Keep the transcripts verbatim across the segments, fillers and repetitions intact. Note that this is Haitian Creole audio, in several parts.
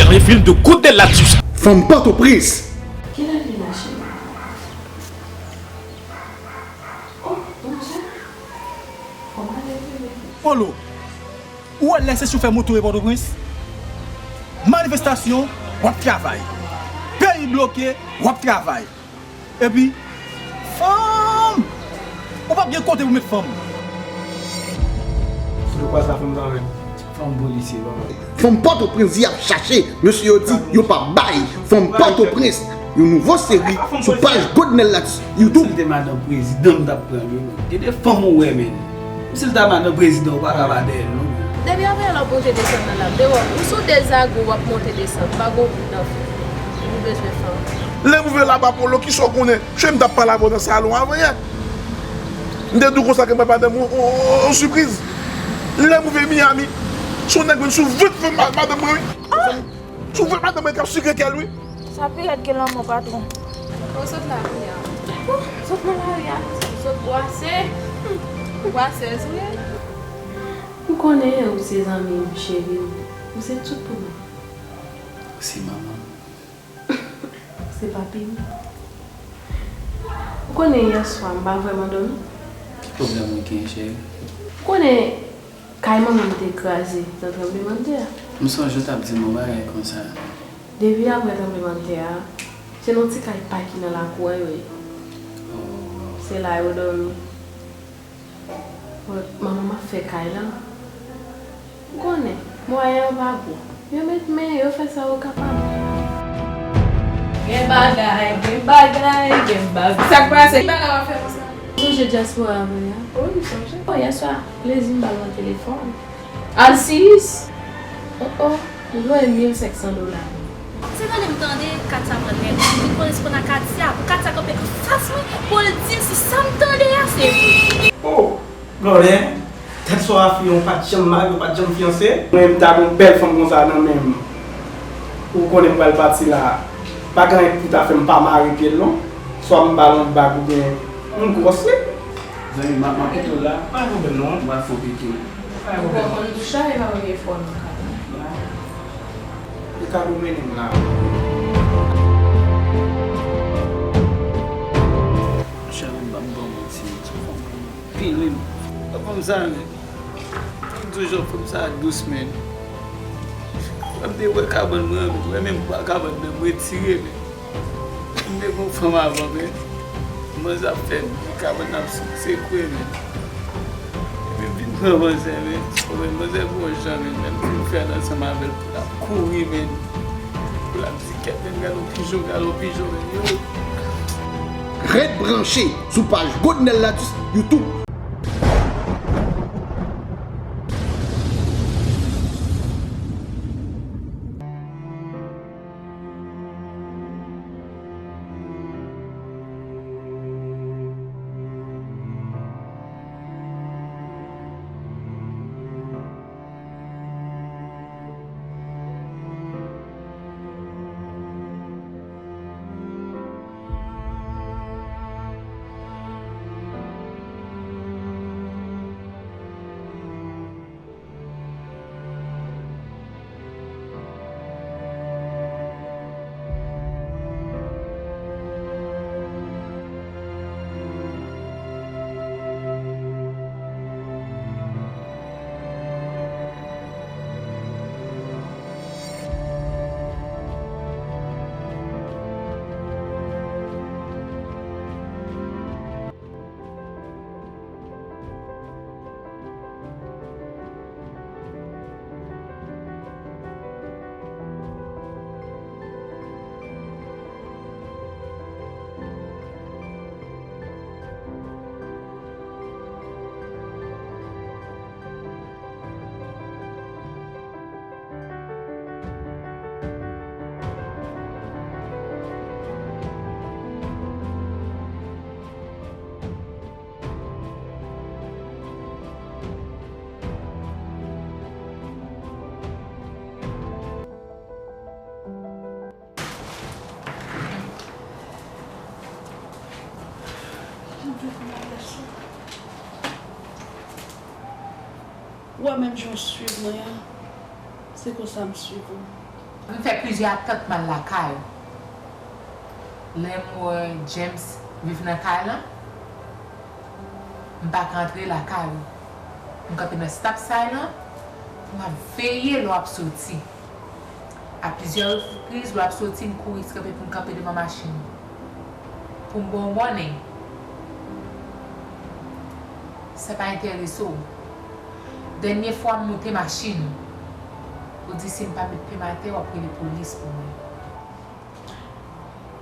Refil de Goodnell Latus. Fanm Pòtoprens. Kilè li mache? Oh, bonjou. Kòman leve? Polo, ou wè lè se choufè moto e Pòtoprens? Manifestasyon, w ap travay. Peyi bloke, w ap travay. Epi, fanm! Ou p ap gen kote pou met fanm. Sou de kwa sa fanm nan menm. Fanm polisye, papa. Fanm Pòtoprens y ap chache, mesye yo di yo p ap bay. Fanm Pòtoprens, yon nouvo seri sou paj Goodnell Latus YouTube. Si l te madanm prezidan, m t ap pran l, wi, men. Gen de fanm ou wè, men. Si l ta madanm prezidan, ou pa ka pa dèyè l, non, men. Depi apre lè w ap monte desann nan la, m te wè w, ou sou de zago, w ap monte desann, pa gon bout nan fè. Ou bezwen fanm. Lè m rive laba Polo, kisa w konnen? Cheri, m t ap pale avè w nan salon avan yè. M te di w konsa ke m bay madanm ou, ou, ou, ou sipriz. Lè m rive Miami, se yon nèg vin sou vant fanm ma-, madanm mwen, wi. Sou vant madanm mwen k ap sikre kè l, wi. Sa pi rèd ke lanmò, patwon. Ou sot la kounye a. Sot nan lari a. Sot bwase. Bwasèz ou ye. M konnen ou se zanmi m, cheri m. Ou se tout pou mwen. Ou se manman m. Se papi m. Ou konnen yè swa m pa vrèman dòmi. Ki pwoblèm ou gen, cheri? Ou konnen kay manman m te kraze nan tranblemanntè a. M sonje w t ap di m yon bagay konsa. Depi apre tranblemanntè a, se nan ti kay pa ki nan lakou a yo ye. Oh. Se la yo dòmi. Bon, manman m ap fè kay la. Ou konnen, mwayen yo pa gwo. Yo met men, yo fè sa yo kapab. Gen bagay, gen bagay, gen bagay. Sa k pase? Ki bagay w ap fè konsa? Ou sonje dyaspora mwen an? Wi, m sonje. Bon, yèswa, plezi m ba l nan telefòn. Alsiyis! Oh, oh, li voye mil senk san dola. Se tande m tande Katia pran nèg, m vin konnen se pandan Katia, pou Katia kanpe anfas mwen, pou l di m si sa m tande a se vre. Oh, Gòlè, tèt swa a fi an, ou pa t janm marye, ou pa t janm fiyanse. Mwen, m ta gen yon bèl fanm konsa nan men m. Ou konnen m pral pati la. Pa gen anyen ki pou ta fè m pa mare pye l non. Swa m ba l yon bag oubyen yon gwòs li. Zanmi m, m ap kite w la. Pa gen pwoblèm non. M pral fè w pete. Pa gen pwoblèm. Ou konn bouch la, e pa premye fwa w nan kay la. Li ka domine m la. Monchè, men m p ap ba w manti, se yon fanm anpil wi. Fanm sa, men. Fanm toujou, fanm sa dous, men. Lè m te wè kabann mwen, mwen menm, kabann nan m retire, men. M te gon fanm avan, men. Manzè ap fè bri, kabann nan ap sekwe, men. Epi m vin pran manzè, men. Ou wè, manzè gon jan, men. Lè m fin fè l ansanm avè l, pou l ap kouri, men. Pou l ap di, "Kèt, men, gade yon pijon, gade yon pijon, men, yo." Ret branche sou paj Goodnell Latus YouTube. Ou wè menm jan w swiv mwen an, se konsa m swiv ou. M fè plizyè atant m al lakay ou. Lè m wè James rive nan kay lan, m pa ka antre lakay ou. M kanpe nan stop sign lan, m ap veye lè w ap soti. A plizyè repriz, lè w ap soti, m kouri kanpe pou m kanpe devan machin ou. Pou m ba w warning. Sa pa enterese w. Dènye fwa m moute machin ou, ou di si m pa met pye m atè, w ap rele polis pou mwen.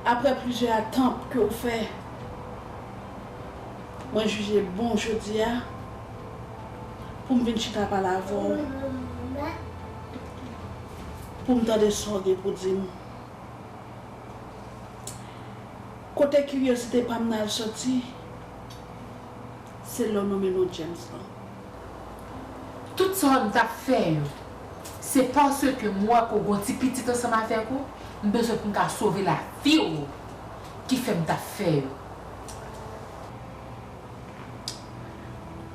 Aprè plizyè atant ke w fè, mwen jije bon jodi a pou m vin chita pale avè w, pou m tande sa w gen pou di m. Kote kiryozite pa m nan al soti, se lè w nonmen non James lan. Tout sa m t ap fè yo, se paske m wè ke w gen yon ti pitit ansanm avèk ou, m bezwen pou m ka sove lavi w ki fè m t ap fè yo.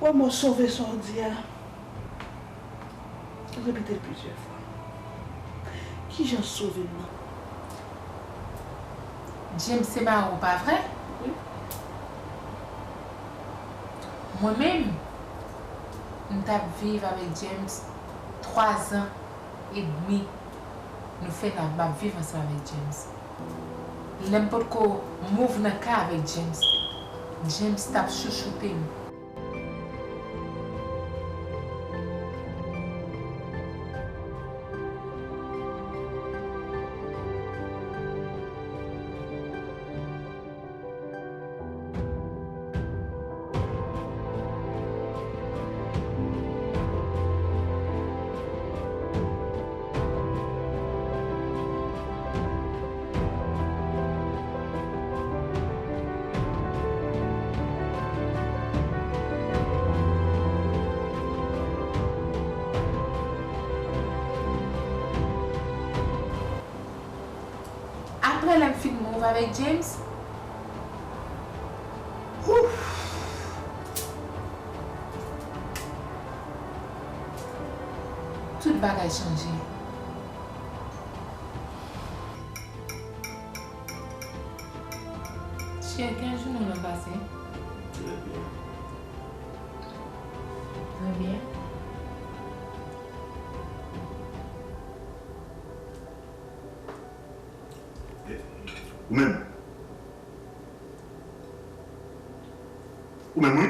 Wè mo sove sa w di a. Repete l plizyè fwa. Kijan sove m nan? James se mari w, pa vre? Wi. Mwen menm, m t ap viv avèk James twa zan edmi. Nou fè n ap, m ap viv ansanm avèk James. Lè m potko move nan kay avèk James, James t ap chouchoute m. Aprè lè m fin move avèk James, ouf, tout bagay chanje. Cheri, kijan jounen w lan pase? Trè byen. Trè byen. Ou menm? Ou menm, wi.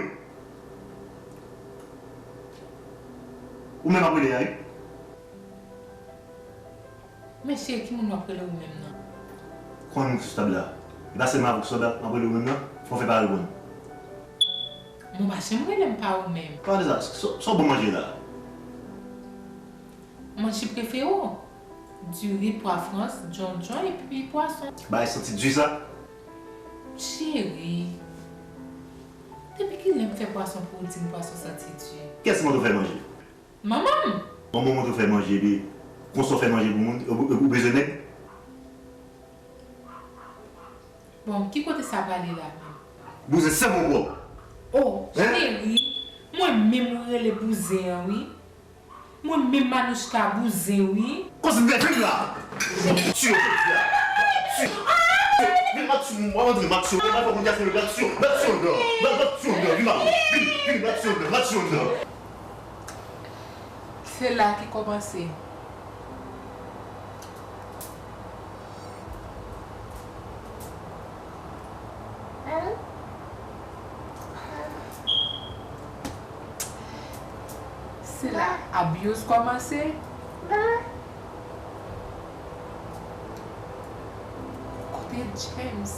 Ou menm ap rele a, wi. Men cheri, ki moun w ap rele ou menm nan? Konbyen moun ki sou tab la? E pa sèlman avè w ki sou tab la m ap rele ou menm nan? Fò w fè pa reponn. Mwen pa janm rele m pa ou menm. Pale sa, sa, sa w ban m manje la? Manje prefere w? Diri, pwa frans, djondjon epi pwason. Bagay santi di sa? Cheri, depi kilè m fè pwason pou ou di m pwason santi di? Kiyès ki montre w fè manje? Manman m! Manman w montre w fè manje, epi konsa w fè manje pou moun, ou, ou, ou bezwen nèg? Bon, ki kote sa prale la menm? Bouzen sèlman w pran. Oh, cheri, mwen menm ou rele bouzen an, wi. Mwen menm Manouchka bouzen, wi. Koz m gen vin la. M ap tiye w jodi a. M ap tiye w. Vin m ap tiye w, m ap antre m ap tiye w. M ap fè moun gason yo m ap tiye w. M ap tiye w anndan. M ap, m ap tiye w anndan. Vin m ap, vin, vin, m ap tiye w anndan. M ap tiye w anndan. M ap tiye w anndan. Se la ki kòmanse. Se la abuse kòmanse. Kote James?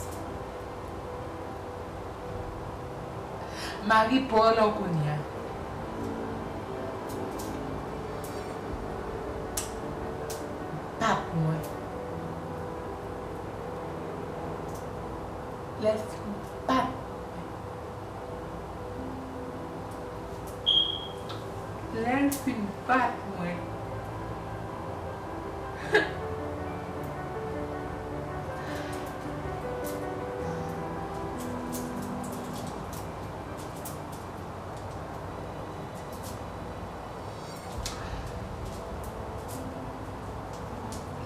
Mari pa w lan kounye a. Bat mwen. Lè l fin bat mwen. Lè l fin bat mwen.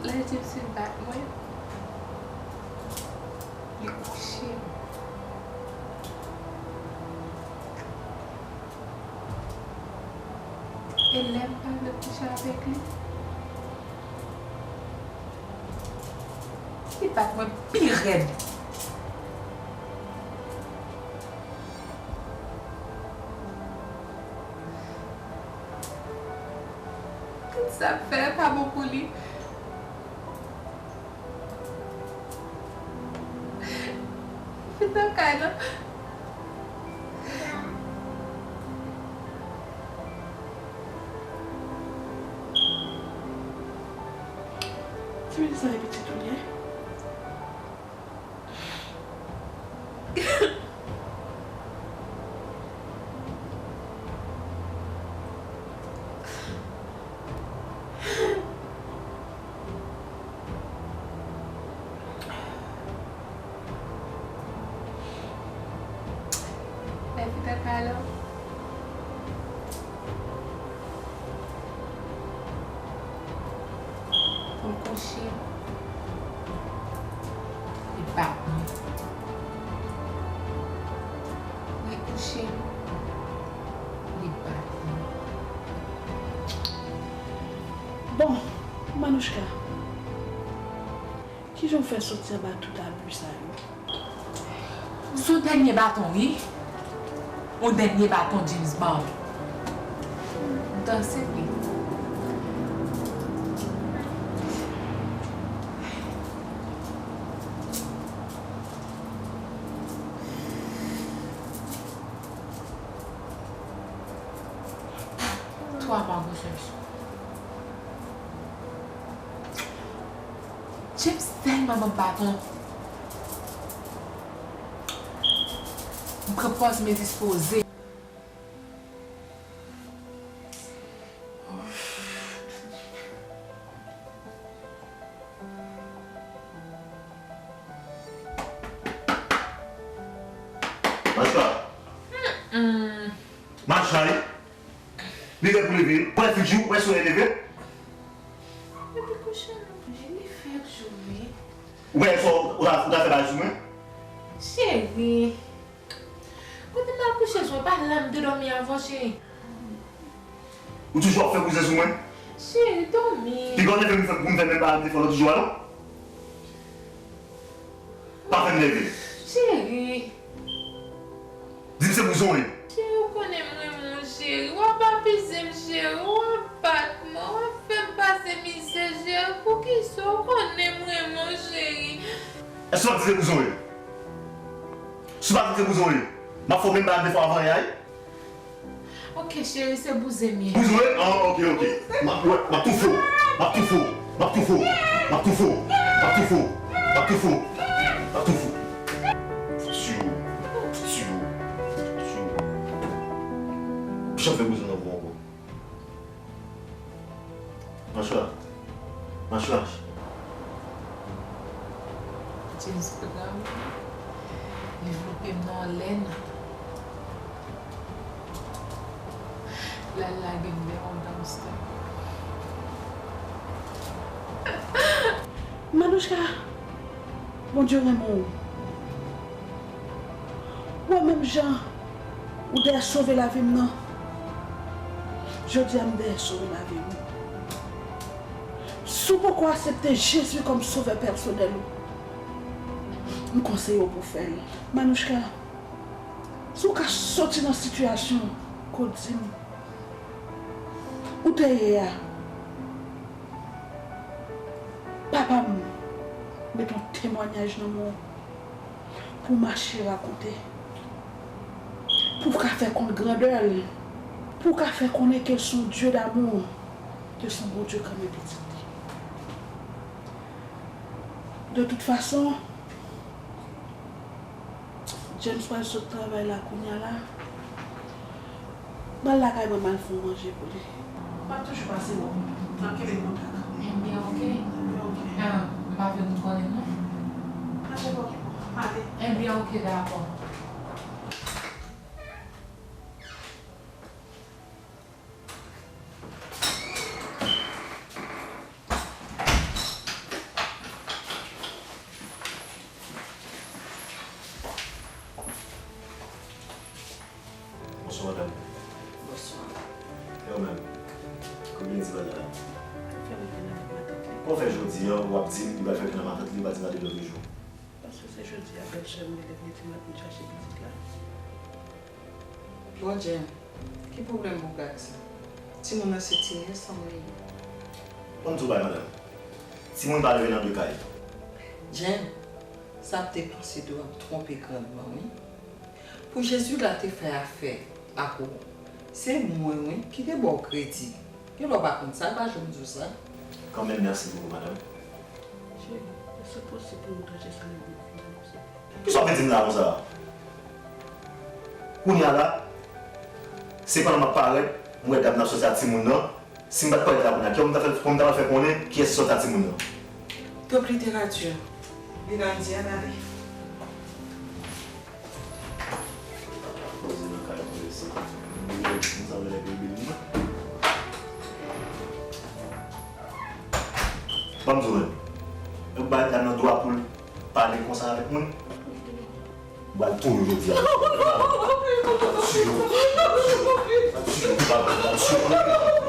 Lè James fin bat mwen, li kouche m. E lè m pa vle kouche avèk li, li bat mwen pi rèd. Tout sa m fè a pa bon pou li. Vin nan kay lan. Ti pitit sa e pitit ou ye? Lè Fidel pale w, pou m kouche, li bat mwen. Li kouche m, li bat mwen. Bon, Manouchka, kijan w fè soti anba tout abi sa yo? Se yon dènye baton, wi. Yon dènye baton James ban m. M danse li. Twa mwa gwosès. James tèlman ban m baton. M pran pòz m endispoze. Macha. Mm-mm. Macha, wi. Li lè pou leve. Wè figi w, wè solèy leve. Epi kouche nou, li fèk jou, wi. Ou wè sa w ta, ou ta fè bagay sou mwen? Cheri. Kote m al kouche sou mwen, pa la m te dòmi avan, cheri. Ou toujou ap fè kouzen sou mwen? Cheri, dòmi. Piga w leve m fè, pou m fè menm bagay m te fè lòt jou a, non? Pa fè m leve. Cheri. Di m se pou zonye. Cheri, ou konnen m renmen w, cheri. W ap abize m, cheri. W ap bat mwen. W ap fè m pase mizè, cheri. Poukisa? Ou konnen m renmen w, cheri. Èske w ap di se pou zonye? Si w pa di se pou zonye, m ap fè w menm bagay m te fè w avan yè a, wi. Ok, cheri, se bouzen m ye. Bouzen w ye? Ah, ok, ok. M ap, wè, m ap toufe w. M ap toufe w. M ap toufe w. M ap toufe w. M ap toufe w. M ap toufe w. M ap toufe w. Fouti yo. Fouti yo. Fouti yo. Pi jan fè bouzen nan vou ankò. Machwa. Machwa. James pran m, li vlope m nan yon lèn. L al lage m dèyè yon dumpster. Manouchka, Bondye renmen w. Ou wè menm jan ou dèyè sove lavi m nan, jodi a m dèyè sove lavi w. Si w poko aksepte Jezi kòm sovè pèsonèl ou, m konseye w pou w fè l. Manouchka, si w ka soti nan sitiyasyon ke w di m ou te ye a, papa m met yon temwayaj nan men w pou w mache rakonte, pou w ka fè konn grandè l, pou w ka fè konnen ke l se yon Dye damou, ke l se yon Bondye k renmen pitit li. De tout fason, James pral sot travay la kounya la. M al lakay mwen, m al fè yon manje pou li. M ap toujou pase wè w. N ap kenbe kontak. Ebyen, ok. Ebyen, ok. Ah, m pa vle moun konnen, non. Pa gen pwoblèm. M ale. Ebyen, ok, dakò. Kòman w fè jodi a, w ap di m li pral fè kè nan matant li, li pa di m nan de lòt jou? Paske se jodi a bèlchè m rele m, li di m l ap vin chache pitit la. Bon, Jen, ki pwoblèm ou gen ak sa? Timoun nan se ti nyès an mwen ye. Ban m di w bagay, madanm. Timoun pa leve nan de kay. Jen, sa ap depanse de w ap twonpe grandman, wi. Pou Jezi la te fè afè ak ou, se mwen, wi, ki te ba w kredi. Gen lè w pa konn sa, pa janm di w sa. Kanmenm, mèsi bokou, madanm. Cheri, èske posib pou nou trete sa nan bon konsa? Kisa w vle di m la konsa? Kounye a la, se pandan m ap parèt, m wè dam nan ap sòti ak timoun nan. Si m pa t parèt la kounye a, kòman m ta fè, kòman m ta pral fè konnen kiyès ki sòti ak timoun nan? Top literati. Vin Andy, ann ale. Poze nan kay mwen isi. M sanble nèg rebèl mwen. Ban m di w menm. Ou bay dam nan dwa pou l pale konsa avèk moun? M pral touye w jodi a. M ap tiye w. M ap tiye w. M ap tiye w. M ap tiye w.